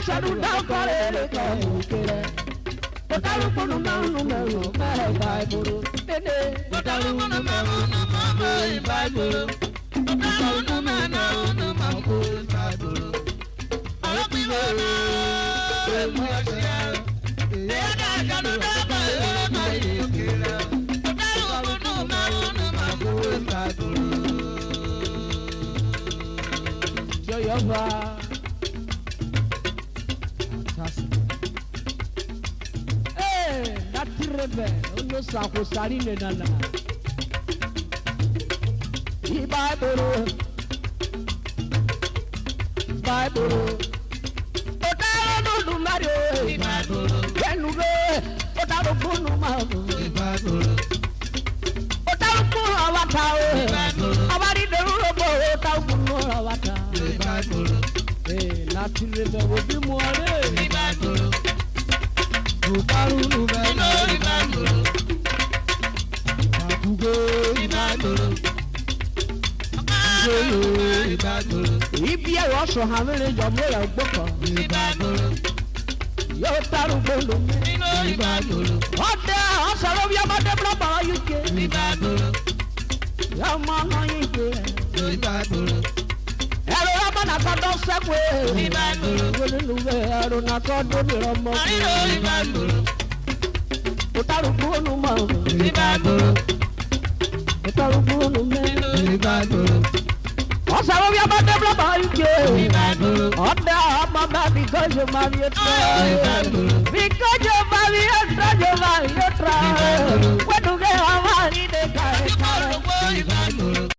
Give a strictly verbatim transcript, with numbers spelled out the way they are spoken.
Saruda kọrere kọ ekerẹ. Otarugbunu mẹ unu mẹ unu mẹ Baibulu. Nene. Otarugbunu mẹ unu mẹ unu Baibulu. Otarugbunu mẹ unu mẹ unu Baibulu. Ọrọkpivwo na emu ọsia. Eya da kanu da ba ere ma ye kera. Otarugbunu mẹ unu mẹ unu Baibulu. Jehovah. Ee, na tirhẹ vẹ ono sa hwosa ri nena na. Ibaiburu, Ibaiburu, ota ro nunu mario. Ibaiburu, wenu ve, ota ro gbunu ma. Ibaiburu. Ota ugbunu rọ vwata o. Avwanre de ruro bo ota ugbunu rọ vwata. Ee, na tirhẹ vẹ wo bi muọre. Ota ru nu vẹ na. Agugo. Agugo. Ibiẹ rọ sọ ha vere jọ mrẹ ogbokọ. Yo ta rugbo lo mi. Ọ da ọsẹ ro vwiẹ ọmọdé brọbọrọ U K. Ọmọ nọ yen igbe. Ẹro rẹ ọmọ na kọ dọ sẹkue. Wele nughe ẹro na kọ do mi rọmọ. Otarugbo nu ma. Otarugbo nu me. Ọsẹ ro vwiẹ ọmọdé brọbọrọ U K. Ọ da ọmọ mẹ because you marry a try. Because you marry a try, you marry a try. Wẹnughe ọmọ ri de ka eka.